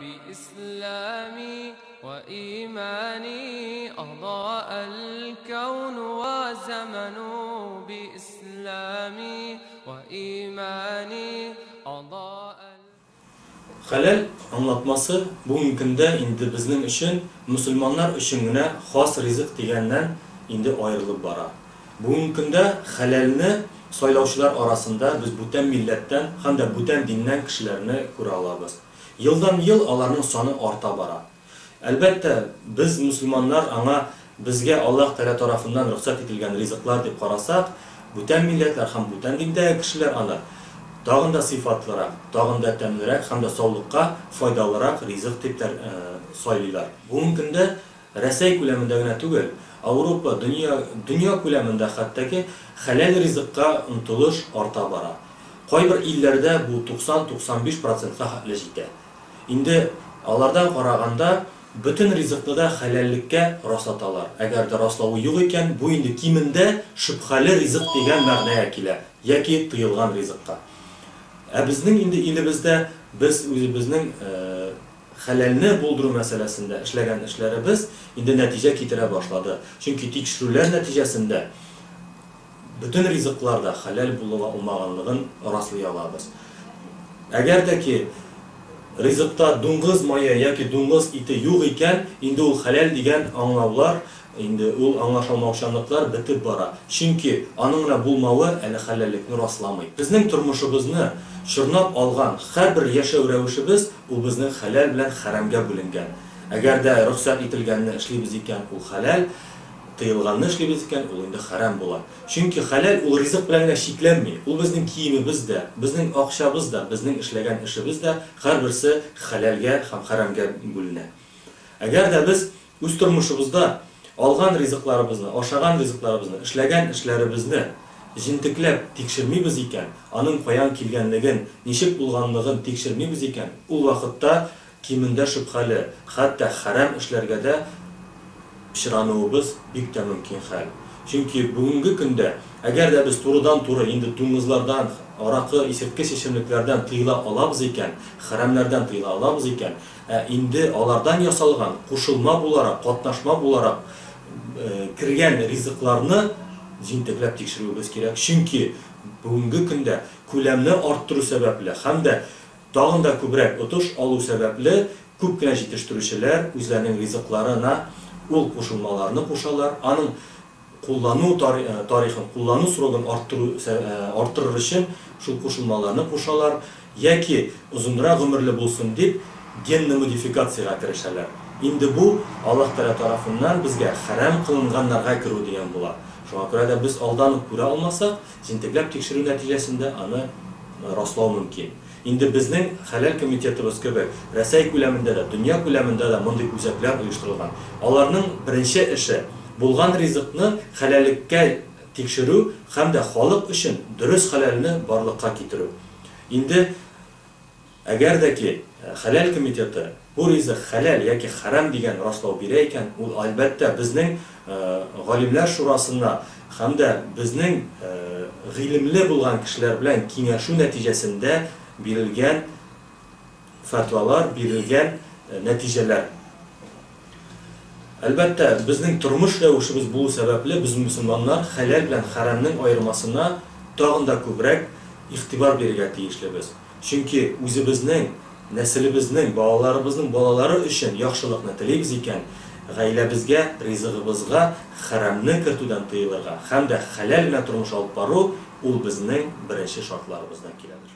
بإسلامي وإيماني أضاء الكون وزمن بإسلامي وإيماني أضاء. Хәләл аңлатмасы бүгенге көндә инде безнең өчен, мөселманнар өчен генә хас ризык дигәннән инде аерылып бара. Бүгенге көндә хәләлне сайлаучылар арасында без бүтән милләттән һәм дә бүтән диннән кешеләрне күрә алабыз. Елдан-ел аларның саны арта бара. Әлбәттә, без, мөселманнар, аңа безгә Аллаһ Тәгалә тарафыннан рөхсәт ителгән ризыклар дип карасак, бүтән милләтләр һәм бүтән диндәге кешеләр аны тагын да сыйфатлырак, тагын да тәмлерәк һәм дә саулыкка файдалырак ризык дип сайлыйлар. Бүгенге көндә Рәсәй күләмендә генә түгел, Ауропа, дөнья, дөнья күләмендә хәтта ки хәләл ризыкка омтылыш арта бара. Кайбер илләрдә бу 90-95 процентка хәтле җитә. Инде алардан караганда, бөтен ризыкны да хәләллеккә раслаталар. Әгәр дә раславы юк икән, бу инде кимендә шөбһәле ризык дигән мәгънәгә килә, яки тыелган ризыкка. Ә безнең инде илебездә без үзебезнең хәләлне булдыру мәсьәләсендә эшләгән эшләребез инде нәтиҗә китерә башлады. Чөнки тикшерүләр нәтиҗәсендә бөтен ризыклар да хәләл булуга алмаганлыгын раслый алабыз. Әгәр дә ки ризыкта дуңгыз мае яки дуңгыз ите юк икән, инде ул хәләл дигән аңлаулар, инде ул аңлашалмаучанлыклар бетеп бара. Чөнки аның гына булмавы әле хәләллекне расламый. Безнең тормышыбызны чорнап алган һәрбер яшәү рәвешебез ул безнең хәләл белән хәрәмгә бүленгән. Әгәр дә рөхсәт ителгәнне эшлибез икән, ул хәләл, тыелганны эшлибез икән, ул инде хәрәм була. Чөнки хәләл ул ризык белән генә чикләнми. Ул безнең киемебез дә, безнең акчабыз да, безнең эшләгән эшебез дә, һәрберсе хәләлгә һәм хәрәмгә бүленә. Әгәр дә без үз тормышыбызда алган ризыкларыбызны, ашаган ризыкларыбызны, эшләгән эшләребезне җентекләп тикшермибез икән, аның каян килгәнлеген, ничек булганлыгын тикшермибез икән, ул вакытта кимендә шөбһәле, хәтта хәрәм эшләргә дә пычрануыбыз бик тә мөмкин хәл. Чөнки бүгенге көндә, әгәр дә без турыдан-туры инде дуңгызлардан, аракы, исерткеч эчемлекләрдән тыела алабыз икән, хәрәмнәрдән тыела алабыз икән, ә инде алардан ясалган, кушылма буларак, катнашма буларак кергән ризыкларны җентекләп тикшерүебез кирәк. Чөнки бүгенге көндә күләмне арттыру сәбәпле һәм дә тагын да күбрәк отыш алу сәбәпле, күп кенә җитештерүчеләр үзләренең ризыкларына ул кушылмаларны кушалар, аның куллану тарихын, куллану срогын арттыру арттырыр өчен шул кушылмаларны кушалар яки озынрак гомерле булсын дип генный модификациягә керешәләр. Инде бу Аллаһ Тәгалә тарафыннан безгә хәрам кылынганнарга керү дигән була. Шуңа күрә дә без алдан ук күрә алмасак, җентекләп тикшерү нәтиҗәсендә аны раслау мөмкин. Инде безнең Хәләл комитетыбыз кебек Рәсәй күләмендә дә, дөнья күләмендә дә мондый үзәкләр оештырылган. Аларның беренче эше, булган ризыкны хәләллеккә тикшерү һәм дә халык өчен дөрес хәләлне барлыкка китерү. Инде әгәр дә ки Хәләл комитеты бу ризык хәләл яки хәрам дигән раслау бирә икән, ул, әлбәттә, безнең Галимнәр шурасына һәм дә безнең гыйлемле булган кешеләр белән киңәшү нәтиҗәсендә бирелгән фәтвалар, бирелгән нәтиҗәләр. Әлбәттә, безнең тормыш рәвешебез булу сәбәпле, без, мөселманнар, хәләл белән хәрамнең аермасына тагын да күбрәк игътибар бирергә тиешлебез. Чөнки үзебезнең, нәселебезнең, балаларыбызның балалары өчен яхшылыкны телибез икән, гаиләбезгә, ризыгыбызга хәрамны кертүдән тыелырга һәм дә хәләл генә тормыш алып бару, ул безнең беренче шартларыбыздан киләдер.